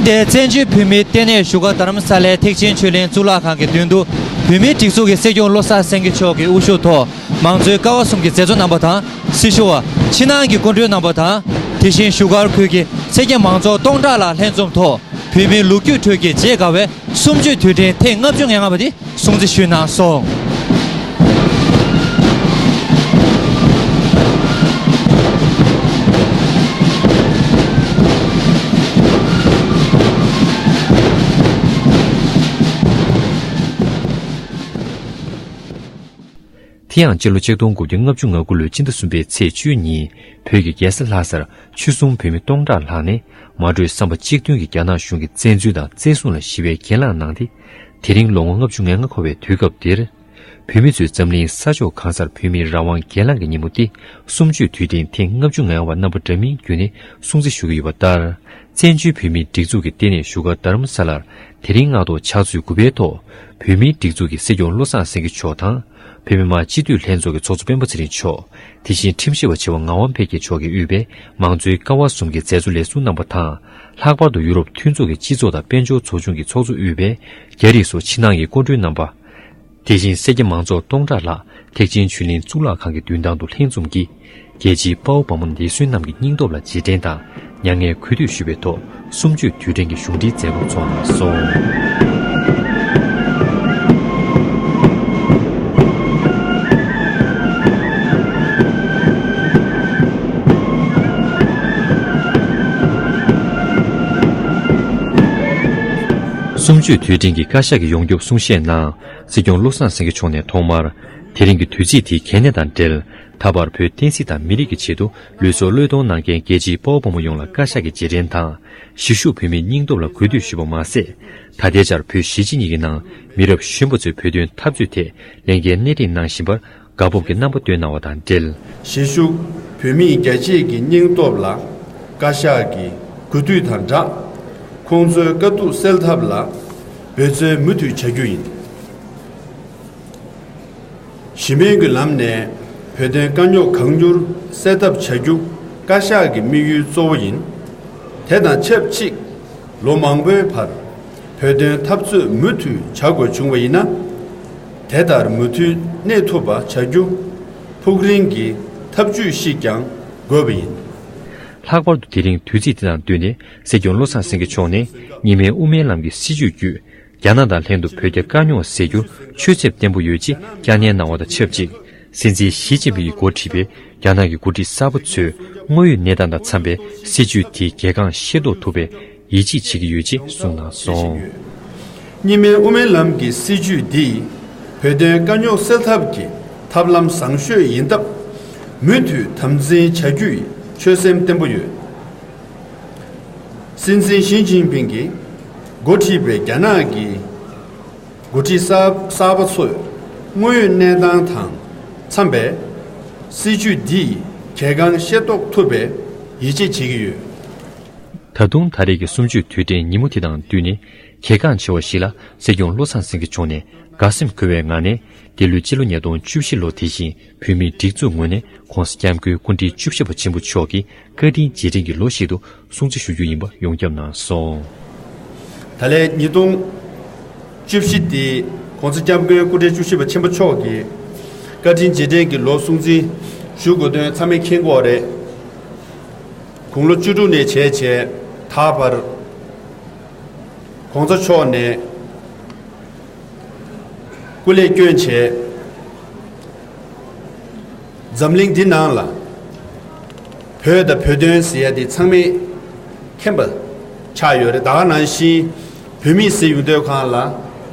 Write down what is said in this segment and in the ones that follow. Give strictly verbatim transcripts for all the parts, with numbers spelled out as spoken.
བཙན་བྱོལ་བོད་མིའི་ལྟེ་གནས་བཞུགས་སྒར་རྡ་རམ་ས་ལའི་ཐེག་ཆེན་ཆོས་གླིང་གཙུག་ལག་ཁང་གི་མདུན་དུ། བོད་མིའི་སྒྲིག་འཛུགས་ཀྱི་སྲིད་སྐྱོང་བློ་བཟང་སེང་གེ་མཆོག་གི་དབུ་བཞུགས་ཐོག་མང་གཙོའི་ཀ་བ་གསུམ་གྱི་མཛད་གཙོ་རྣམ་པ་དང་། སྲི་ཞུ་བ། ཕྱི་ནང་གི་སྐུ་མགྲོན་རྣམ་པ་དང་། དེ་བཞིན་བཞུགས་སྒར་ཁུལ་གྱི་ཆེ་མཁྱེན་མང་ཚོགས་སྟོང་ཕྲག་ལྷག་ལྷན་འཛོམས་ཐོག་བོད་མིའི་ལོ་རྒྱུས་ཁྲོད་ཀྱི་བརྗེད་དཀའ་བའི་གསུམ་བཅུའི་དུས་དྲན་ཐེངས་ལྔ་བཅུ་ང་ལྔ་པ་དེ་སྲུང་བརྩི་ཞུས་གནང་སོང་། དེ་ཡང་སྤྱི་ལོ་ཆིག་སྟོང་དགུ་བརྒྱ་ལྔ་བཅུ་ང་དགུ་ལོའི་སྤྱི་ཟླ་གསུམ་པའི་ཚེས་བཅུ་ཉིན། བོད་ཀྱི་རྒྱལ་ས་ལྷ་སར་ཆོལ་གསུམ་བོད་མི་སྟོང་ཕྲག་ལྷག་ནས། མ་གྲོས་བསམ་པ་གཅིག་མཐུན་གྱིས་རྒྱ་ནག་གཞུང་གི་བཙན་འཛུལ་དང་བཙན་བཟུང་ལ་ཞི་བའི་གྱེན་ལངས་གནང་སྟེ། དེ་རིང་ལོ་ངོ་ལྔ་བཅུ་ང་ལྔ་འཁོར་བའི་དུས་སྐབས་འདིར། བོད་མི་ཚོས་འཛམ་གླིང་ས་ཕྱོགས་གང་སར་བོད་མིའི་རང་དབང་གྱེན་ལངས་ཀྱི་ཉིན་མོ་སྟེ། གསུམ་བཅུའི་དུས་དྲན་ཐེངས་ལྔ་བཅུ་ང་ལྔ་པ་རྣམ་པ་འདྲ་མིན་བརྒྱུད་ནས་སྲུང་བརྩི་ཞུ་གི་ཡོད་པ་ལྟར། བཙན་བྱོལ་བོད་མིའི་སྒྲིག་འཛུགས་ཀྱི་ལྟེ་གནས་བཞུགས་སྒར་རྡ་རམ་ས་ལར། དེ་རིང་སྔ་དྲོ་ཕྱག་ཚོད་དགུ་པའི་ཐོག་བོད་མིའི་སྒྲིག་འཛུགས་ཀྱི་སྲིད་སྐྱོང་བློ་བཟང་སེང་གེ་མཆོག་དང་། བོད་མི་མང་སྤྱི་འཐུས་ལྷན་ཚོགས་ཀྱི་ཚོགས་གཙོ་སྤེན་པ་ཚེ་རིང་མཆོག་དེ་བཞིན་ཁྲིམས་ཞིབ་པ་ཆེ་བ་ངག་དབང་འཕེལ་རྒྱས་མཆོག་གིས་དབུས་པའི་མང་གཙོའི་ཀ་བ་གསུམ་གྱི་མཛད་གཙོ་ལས་ཟུར་རྣམ་པ་དང་། ལྷག་པར་དུ་ཡུ་རོབ་མཐུན་ཚོགས་ཀྱི་སྤྱི་ཚོགས་དང་དཔལ་འབྱོར་ཚོགས་ཆུང་གི་ཚོགས་གཙོ་དབུས་པའི་རྒྱ་རིགས་སོགས་ཕྱི་ནང་གི་སྐུ་མགྲོན་རྣམ་པ། དེ་བཞིན་སེར་སྐྱ་མང་ཚོགས་སྟོང་ཕྲག་ལྷག་ཐེག་ཆེན་ཆོས་གླིང་གཙུག་ལག་ཁང་གི་མདུན་ཐང་དུ་ལྷན་འཛོམས་ཀྱིས། རྒྱལ་གཅེས་དཔའ་བོ་དཔའ་མོ་འདས་གསོན་རྣམས་ཀྱི་སྙིང་སྟོབས་ལ་རྗེས་དྲན་དང་མྱ་ངན་གུས་འདུད་ཞུ་བའི་ཐོག་གསུམ་བཅུའི་དུས་དྲན་གྱི་གཞུང་འབྲེལ་མཛད་སྒོ་ཚོགས་གནང་སོང་། གསུམ་བཅུའི་དུས་དྲན་གྱི་བཀའ་ཤག་གི་ཡོངས་ཁྱབ་གསུང་བཤད་ནང་། སྲིད་སྐྱོང་བློ་བཟང་སེང་གེ་མཆོག་ནས་ཐོག་མར། དེ་རིང་གི་དུས་ཚིགས་དེའི་གལ་གནད་དང་འབྲེལ། ད་བར་བོད་བསྟན་སྲིད་དང་མི་རིགས་ཀྱི་ཆེད་དུ་ལུས་སྲོག་བློས་གཏོང་གནང་མཁན་རྒྱལ་གཅེས་དཔའ་བོ་དཔའ་མོ་ཡོངས་ལ་བཀའ་ཤག་གིས་རྗེས་དྲན་དང་། གཞིས་བཞུགས་བོད་མིའི་སྙིང་སྟོབས་ལ་གུས་འདུད་ཞུས་པ་མ་ཟད། ད་ལྟའི་ཆར་བོད་གཞིས་བྱེས་གཉིས་ཀྱི་ནང་མི་རབས་གཞོན་པ་ཚོས་བོད་དོན་འཐབ་རྩོད་ཐད་ལས་འགན་སྣེ་ཁྲིད་གནང་བཞིན་པར་དགའ་སྤོབས་ཀྱི་རྣམ་པ་བཏོན་གནང་བ་དང་འབྲེལ། གཞིས་བཞུགས་བོད་མིའི་རྒྱལ་གཅེས་ཀྱི་སྙིང་སྟོབས་ལ་བཀའ་ཤག་གིས་གུས་འདུད་དང་སྦྲགས། ཁོང་ཚོའི་དཀའ་སྡུག་སེལ་ཐབས་ལ་འབད་བརྩོན་མུ་མཐུད་བྱ་རྒྱུ་ཡིན། ཞི་མོལ་གྱི་ལམ་ནས་བོད་དོན་དཀའ་རྙོག་གང་མྱུར་སེལ་ཐབས་བྱ་རྒྱུ་བཀའ་ཤག་གི་དམིགས་ཡུལ་གཙོ་བོ་ཡིན། དེ་དང་ཆབས་ཅིག་ལོ་མང་པོའི་བར་བོད་དོན་འཐབ་རྩོད་མུ་མཐུད་བྱ་དགོས་བྱུང་བ་ཡིན་ན། དེ་ལྟར་མུ་མཐུད་གནས་ཐུབ་པ་བྱ་རྒྱུ་ཕུགས་རིང་གི་ཐབས་ཇུས་ཤིག་ཀྱང་དགོས་པ་ཡིན། ལྷག་པར་དུ་དེ་རིང་དུས་ཚིགས་འདི་དང་བསྟུན་ནས་སྲིད་སྐྱོང་བློ་བཟང་སེང་གེ་མཆོག་ནས་གཉིས་སྨན་དབུ་མའི་ལམ་གྱི་སྲིད་བྱུས་བརྒྱུད། རྒྱ་ནག་དང་ལྷན་དུ་བོད་རྒྱ་དཀའ་རྙོག་སེལ་རྒྱུར་ཆོད་སེམས་བརྟན་པོ་ཡོད་ཅེས་བསྐྱར་ནན་གནང་བ་དང་ཆབས་ཅིག་སྲིད་འཛིན་ཞི་ཅིན་ཕིང་གིས་འགོ་ཁྲིད་པའི་རྒྱ་ནག་གི་འགོ་ཁྲིད་གསར་པ་ཚོས་དངོས་ཡོད་གནས་སྟངས་དང་འཚམས་པའི་སྲིད་བྱུས་དེའི་གལ་འགངས་ཤེས་རྟོགས་ཐུབ་པའི་ཡིད་ཆེས་བྱེད་ཀྱི་ཡོད་ཅེས་གསུངས་གནང་སོང་། གཉིས་སྨན་དབུ་མའི་ལམ་གྱི་སྲིད་བྱུས་འདིས་བོད་དོན་དཀའ་རྙོག་སེལ་ཐབས་ཀྱི་ཐབས་ལམ་བཟང་ཤོས་ཡིན་སྟབས། མུ་མཐུད་དམ་འཛིན་བྱ་རྒྱུ་ཡི་ཆོད་སེམས་བརྟན་པོ་ཡོད། སྲིད་འཛིན་ཞི་ཅིན་ཕིང་གིས་འགོ་ཁྲིད་པའི་རྒྱ་ནག་གི་འགོ་ཁྲིད་གསར་གསར་པ་ཚོས་དངོས་ཡོད་གནས་སྟངས་དང་འཚམས་པའི་སྲིད་བྱུས་འདིས་གལ་འགངས་ཤེས་རྟོགས་ཐུབ་པའི་ཡིད་ཆེས་བྱེད་ཀྱི་ཡོད། ད་དུང་ད་རེས་ཀྱི་གསུམ་བཅུའི་དུས་དྲན་ཉིན་མོ་དེ་དང་བསྟུན་ནས་གལ་འགངས་ཆེ་བ་ཞིག་ལ་སྲིད་སྐྱོང་བློ་བཟང་སེང་གེ་མཆོག་ནས་དགའ་སེམས་འཁོལ་བའི་ངང་ནས། འདི་ལོའི་སྤྱི་ལོ་ཉིས་སྟོང་བཅུ་བཞི་ལོ་དེ་བཞིན་བོད་མིའི་སྒྲིག་འཛུགས་ངོས་ནས་༸གོང་ས་༸སྐྱབས་མགོན་སྐུ་ཕྲེང་བཅུ་བཞི་པ་ཆེན་པོ་མཆོག་གི་བཀའ་དྲིན་རྗེས་དྲན་གྱི་ལོ་ཞིག་ཏུ་སྲུང་བརྩི་ཞུ་རྒྱུ་ཡིན་པ་ཡོངས་ཁྱབ་གནང་སོང་། ད་ལན་ཉིས་སྟོང་བཅུ་བཞི་འདི་༸གོང་ས་༸སྐྱབས་མགོན་སྐུ་ཕྲེང་བཅུ་བཞི་པ་ཆེན་པོ་མཆོག་གི་བཀའ་དྲིན་རྗེས་དྲན་གྱི་ལོ་སྲུང་བརྩི་ཞུ་དགོས་དོན་ཚང་མས་མཁྱེན་གྱི་ཡོད་རེད། དགུང་ལོ་བཅུ་དྲུག་ནས་བྱས་བྱས་ད་བར་༸གོང་ས་མཆོག་ནས་སྐུ་ལས་བསྐྱོན་བྱས། འཛམ་གླིང་འདི་ནང་ལ་བོད་དང་བོད་དོན་ཟེར་ཡ་དེ་ཚང་མས་མཁྱེན་པ་ཆགས་ཡོད་རེད། ད་ག་ནང་བཞིན་བོད་མི་ཟེར་ཡོང་དུས་སྒང་ལ་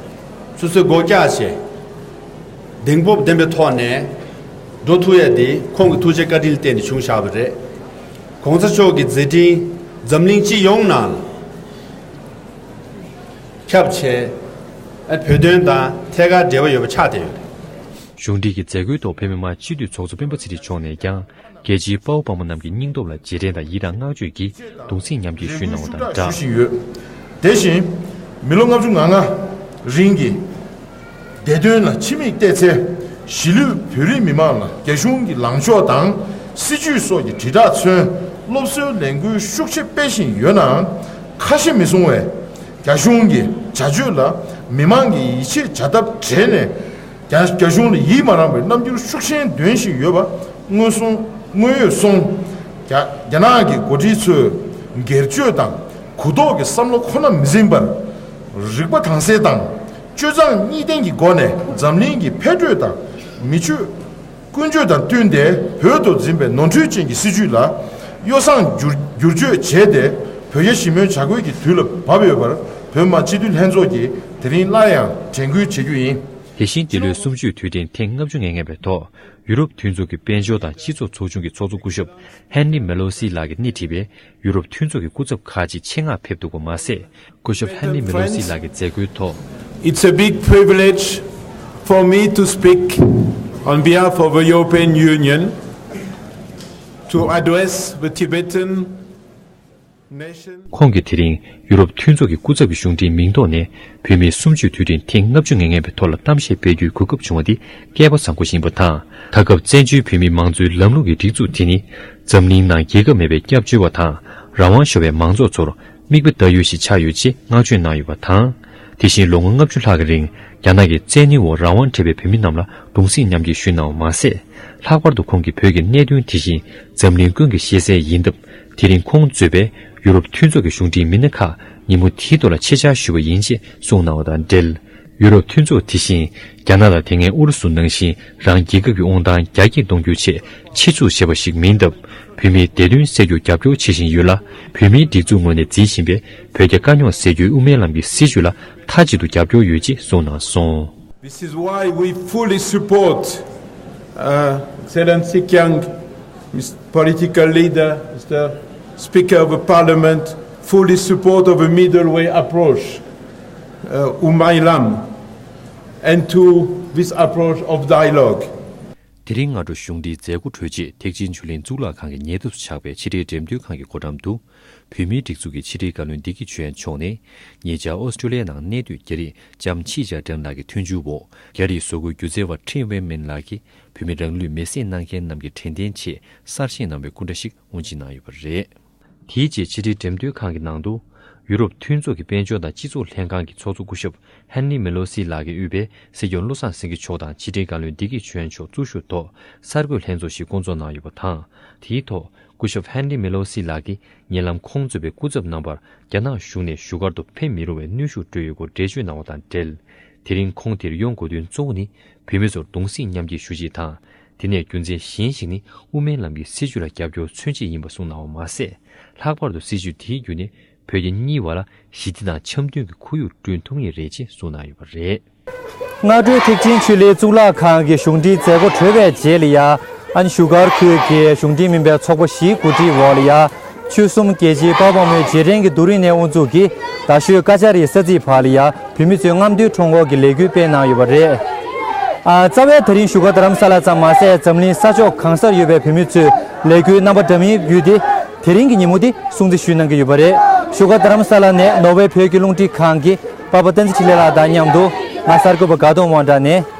སོ་སོའི་མགོ་བཀྱག་བྱས་གདེང་སྤོབས་ལྡན་པའི་ཐོག་ནས་འགྲོ་ཐུབ་ཡ་དེ་ཁོང་གི་ཐུགས་རྗེ་བཀའ་དྲིན་ལ་བརྟེན་ནས་བྱུང་བཞག་པ་རེད། ༸གོང་ས་མཆོག་གི་མཛད་འཕྲིན་འཛམ་གླིང་སྤྱི་ཡོངས་ནང་ལ་ཁྱབ་བྱས། ཨ་བོད་དོན་དང་ཐད་ཀར་འབྲེལ་བ་ཡོད་པ་ཆགས་བསྡད་ཡོད་རེད། གཞུང་འབྲེལ་གྱི་མཛད་སྒོའི་ཐོག་བོད་མི་མང་སྤྱི་འཐུས་ཚོགས་གཙོ་སྤེན་པ་ཚེ་རིང་མཆོག་ནས་ཀྱང་རྒྱལ་གཅེས་དཔའ་བོ་དཔའ་མོ་རྣམས་ཀྱི་སྙིང་སྟོབས་ལ་རྗེས་དྲན་དང་ཡི་རངས་བསྔགས་བརྗོད་ཀྱི་གདུང་སེམས་མཉམ་སྐྱེད་ཞུས་གནང་བ་དང་སྦྲགས། ཞུ་བཞིན་ཡོད། དེ་བཞིན་མི་ལོ་ལྔ་བཅུ་ང་ལྔ་རིང་གི་བདེ་དོན་ལ་ཕྱི་མིག་བལྟས་ཚེ། གཞིས་ལུས་བོད་རིགས་མི་མང་ལ་རྒྱ་གཞུང་གི་ལངས་ཕྱོགས་དང་སྲིད་བྱུས་སོགས་ཀྱི་དྲིལ་བསྒྲགས་མཚོན་སློབ་གསོའི་ལས་འགུལ་ཤུགས་ཆེ་སྤེལ་བཞིན་ཡོད་ནའང་། ཁ་ཞེ་མི་གསུང་བའི་རྒྱ་གཞུང་གི་བྱ་སྤྱོད་ལ་མི་མང་གིས་ཡིད་ཆེས་བྱ་ཐབས་བྲལ་ནས། རྒྱ་རྒྱ་གཞུང་ལ་ཡིད་མ་རངས་པའི་རྣམ་འགྱུར་ཤུགས་ཆེན་འདོན་བཞིན་ཡོད་པ་མངོན་སུམ་མངོན་ཡོད་སོང་། རྒྱ་རྒྱ་ནག་གི་འགོ་ཁྲིད་ཚོས་སྒེར་གཅོད་དང་གུ་དོག་གི་བསམ་བློ་ཁོ་ན་མི་འཛིན་པར། རིག་པ་དྭངས་གསལ་དང་སྤྱོད་གཙང་གཉིས་ལྡན་གྱི་སྒོ་ནས་འཛམ་གླིང་གི་འཕེལ་འགྲོས་དང་མི་ཆོས་ཀུན་སྤྱོད་དང་བསྟུན་ཏེ་བོད་དུ་འཛིན་པའི་ནོར་འཁྲུལ་ཅན་གྱི་སྲིད་བྱུས་ལ་གཡོ་བསྲང་བསྒྱུར་བསྒྱུར་བཅོས་བྱས་ཏེ། བོད་རྒྱ་ཞི་མོལ་བྱ་དགོས་ཀྱི་དུས་ལ་བབས་ཡོད་པར། བོད་མི་མང་སྤྱི་འཐུས་ལྷན་ཚོགས་ཀྱིས་དེ་རིང་སླར་ཡང་དྲན་སྐུལ་བྱེད་རྒྱུ་ཡིན། དེ་བཞིན་འདི་ལོའི་གསུམ་བཅུའི་དུས་དྲན་ཐེངས་ལྔ་བཅུ་ང་ལྔ་པའི་ཐོག་ཡུ་རོབ་མཐུན་ཚོགས་ཀྱི་དཔལ་འབྱོར་དང་སྤྱི་ཚོགས་ཚོགས་ཆུང་གི་ཚོགས་གཙོ་སྐུ་ཞབས་ཧན་རི་མེ་ལོ་སི་ལགས་ཀྱིས་སྣེ་ཁྲིད་པའི་ཡུ་རོབ་མཐུན་ཚོགས་ཀྱི་སྐུ་ཚབ་ཁག་ཅིག་ཆེད་མངགས་ཕེབས་འདུག་པ་མ་ཟད། སྐུ་ཞབས་ཧན་རི་མེ་ལོ་སི་ལགས་ཀྱི་མཛད་སྒོའི་ཐོག It's a big privilege for me to speak on behalf of the European Union to address the Tibetan nation. ཁོང་གིས་དེ་རིང་ཡུ་རོབ་མཐུན་ཚོགས་ཀྱི་སྐུ་ཚབ་ཀྱི་གཞུང་འབྲེལ་མིང་ཐོག་ནས་བོད་མིའི་གསུམ་བཅུའི་དུས་དྲན་ཐེངས་ལྔ་བཅུ་ང་ལྔ་པའི་ཐོག་ལ་གཏམ་བཤད་སྤེལ་རྒྱུའི་གོ་སྐབས་བྱུང་བ་འདི་སྐལ་པ་བཟང་པོ་ཞིག་ཡིན་པ་དང་། ད་སྐབས་བཙན་བྱོལ་བོད་མིའི་མང་གཙོའི་ལམ་ལུགས་ཀྱི་སྒྲིག་འཛུགས་དེ་ནི་འཛམ་གླིང་ནང་རྒྱལ་ཁབ་མེད་པའི་སྐྱབས་བཅོལ་བ་དང་རང་དབང་ཤོར་བའི་མང་ཚོགས་ཚོར་མིག་དཔེ་ལྟ་ཡུལ་ཞིག་ཆགས་ཡོད་ཅེས་བསྔགས་བརྗོད་གནང་ཡོད་པ་དང་། དེ་བཞིན་ལོ་ངོ་ལྔ་བཅུ་ལྷག་གི་རིང་རྒྱ་ནག་གི་བཙན་གནོན་འོག་རང་དབང་བྲལ་བའི་བོད་མི་རྣམས་ལ་གདུང་སེམས་མཉམ་སྐྱེད་ཞུས་གནང་བ་མ་ཟད། ལྷག་པར་དུ་ཁོང་གིས་བོད་ཀྱི་གནད་དོན་དེ་བཞིན་འཛམ་གླིང་ཀུན་གྱིས་ཤེས་གསལ་ཡིན་སྟབས། དེ་རིང་ཁོང་གཙོས་པའི་ཡུ་རོབ་མཐུན་ཚོགས་ཀྱི་གཞུང་འབྲེལ་མི་སྣ་ཁག་ཉིན་མོ་དེའི་ཐོག་ལ་ཆེད་བཅར་ཞུས་པ་ཡིན་ཅེས་གསུངས་གནང་བ་དང་འབྲེལ། ཡུ་རོབ་མཐུན་ཚོགས་དེ་བཞིན་རྒྱ་ནག་དང་དེ་སྔའི་ཨུ་རུ་སུ་ནང་བཞིན་རང་རྒྱལ་ཁབ་ཀྱི་དབང་ཐང་རྒྱ་སྐྱེད་གཏོང་རྒྱུའི་ཆེད་ཆེད་འཛུགས་བྱས་པ་ཞིག་མིན་སྟབས། བོད་མིའི་བདེ་དོན་སེལ་རྒྱུར་རྒྱབ་སྐྱོར་བྱེད་བཞིན་ཡོད་ལ། བོད་མིའི་སྒྲིག་འཛུགས་ངོས་ནས་འཛིན་བཞིན་པའི་བོད་རྒྱ་དཀའ་རྙོག་སེལ་རྒྱུའི་དབུ་མའི་ལམ་གྱི་སྲིད་བྱུས་ལ་མཐའ་གཅིག་ཏུ་རྒྱབ་སྐྱོར་ཡོད་ཅེས་གསུངས་གནང་སོང་། This is why we fully support, uh, Excellency Kyang, Mister Political Leader, Mister Speaker of the Parliament, fully support of a middle way approach, uh, Umailam, and to this approach of dialogue. དེ་རིང་སྔ་དྲོ་གཞུང་འབྲེལ་མཛད་སྒོ་གྲོལ་རྗེས་ཐེག་ཆེན་ཆོས་གླིང་གཙུག་ལག་ཁང་གི་ཉེ་འདབས་སུ་ཆགས་པའི་ཕྱི་དྲིལ་འགྲེམས་སྟོན་ཁང་གི་སྒོ་འགྲམ་དུ། བོད་མིའི་སྒྲིག་འཛུགས་ཀྱི་ཕྱི་དྲིལ་བཀའ་བློན་བདེ་སྐྱིད་ཆོས་དབྱངས་མཆོག་ནས། ཉེ་ཆར་ཨོ་སི་ཀྲོ་ལི་ཡའི་ནང་གནས་སྡོད་རྒྱ་རིགས་ལྕམ་ཆི་ཅཱ་ཀྲེན་ལགས་ཀྱི་མཐུན་འགྱུར་འོག་རྒྱ་རིགས་བཟོ་བཀོད་སྒྱུ་རྩལ་བ་ཁྲིན་ཝེ་མིན་ལགས་ཀྱིས་བོད་མི་རང་ལུས་མེར་སྲེག་གནང་མཁན་རྣམས་ཀྱི་དྲན་རྟེན་ཆེད་གསར་བཞེངས་གནང་བའི་སྐུ་འདྲ་ཞིག་དབུ་འབྱེད་གནང་ཡོད་པ་རེད། དེའི་རྗེས་ཕྱི་དྲིལ་འགྲེམས་སྟོན་ཁང་གི་ནང་དུ། ཡུ་རོབ་མཐུན་ཚོགས་ཀྱི་དཔལ་འབྱོར་དང་སྤྱི་ཚོགས་ལྷན་ཁང་གི་ཚོགས་གཙོ་སྐུ་ཞབས་ཧན་རི་མེ་ལོ་སི་ལགས་ཀྱིས་དབུས་པའི་སྲིད་སྐྱོང་བློ་བཟང་སེང་གེ་མཆོག་དང་ཕྱི་དྲིལ་བཀའ་བློན་བདེ་སྐྱིད་ཆོས་དབྱངས་མཆོག་གཙོ་བཞུགས་ཐོག་གསར་འགོད་ལྷན་ཚོགས་ཤིག་བསྐོང་ཚོགས་གནང་ཡོད་པ་དང་། དེའི་ཐོག་སྐུ་ཞབས་ཧན་རི་མེ་ལོ་སི་ལགས་ཀྱིས་ཉེ་ལམ་ཁོང་གཙོས་པའི་སྐུ་ཚབ་རྣམ་པར་རྒྱ་ནག་གཞུང་ནས་བཞུགས་སྒར་དུ་ཕེབས་མི་རུང་བའི་གནོན་ཤུགས་སྤྲོད་ཡོད་སྐོར་འགྲེལ་བརྗོད་གནང་བ་དང་འབྲེལ། དེ་རིང་ཁོང་དེར་ཡོང་དགོས་དོན་གཙོ་བོ་ནི་བོད་མི་ཚོར་གདུང་སེམས་མཉམ་སྐྱེད་ཞུ་ཆེད་དང་། དེ་ནས་རྒྱུ་མཚན་གཞན་ཞིག་ནི་དབུ་མའི་ལམ་གྱི་སྲིད་བྱུས་ལ་རྒྱབ་སྐྱོར་མཚོན་ཆེད་ཡིན་པ་གསུངས་གནང་བ་མ་ཟད། ལྷག་པར་དུ་སྲིད་བྱུས་དེའི་བརྒྱུད་ནས་བོད་རྒྱ་གཉིས་བར་ལ་ཞི་བདེ་དང་འཆམ་མཐུན་གྱི་ཁོར་ཡུག་བསྐྲུན་ཐུབ་ངེས་རེད་ཅེས་གསུངས་གནང་ཡོད་པ་རེད། སྔ་དྲོའི་ཐེག་ཆེན་ཆོས་གླིང་གཙུག་ལག་ཁང་གི་གཞུང་འབྲེལ་མཛད་སྒོ་གྲོལ་བའི་རྗེས་ལ་ཡ། ཨན་བཞུགས་སྒར་ཁུལ་གྱི་གཞུང་འབྲེལ་མིན་པའི་ཚོགས་པ་བཞིའི་གོ་སྒྲིག་འོག་ལ་ཡ། ཆོལ་གསུམ་རྒྱལ་སྤྱིའི་དཔའ་བོ་མོའི་རྗེས་དྲན་གྱི་རྡོ་རིང་ནས་དབུ་འཛུགས་ཀྱིས་རྡ་ཤོད་ཀ་ཅཱ་རིའི་ས་ཚིགས་བར་ལ་ཡ། བོད་མི་ཚོའི་རྔམ་སྟོན་ཁྲོམ་སྐོར་གྱི་ལས་འགུལ་སྤེལ་གནང་ཡོད་པ་རེད། ཨ། རྩ་བའི་ད་རིང་བཞུགས་སྒར་རྡ་རམ་ས་ལ་ཙམ་མ་ཟད་འཛམ་གླིང་ས་ཕྱོགས་གང་སར་ཡོད་པའི་བོད་མི་ཚོས་ལས་འགུལ་རྣམ་པ་འདྲ་མིན་བརྒྱུད་དེ། དེ་རིང་གི་ཉིན་མོ་འདི་སྲུང་བརྩི་ཞུས་གནང་གི་ཡོད་པ་རེད། བཞུགས་སྒར་རྡ་རམ་ས་ལ་ནས་ནོར་ཝེ་བོད་ཀྱི་རླུང་འཕྲིན་ཁང་གི་པ་པ་བསྟན་འཛིན་འཕྲིན་ལས་ལགས་དང་མཉམ་དུ། ང་གསར་འགོད་པ་དགའ་གདོང་དབང་གྲགས་ནས།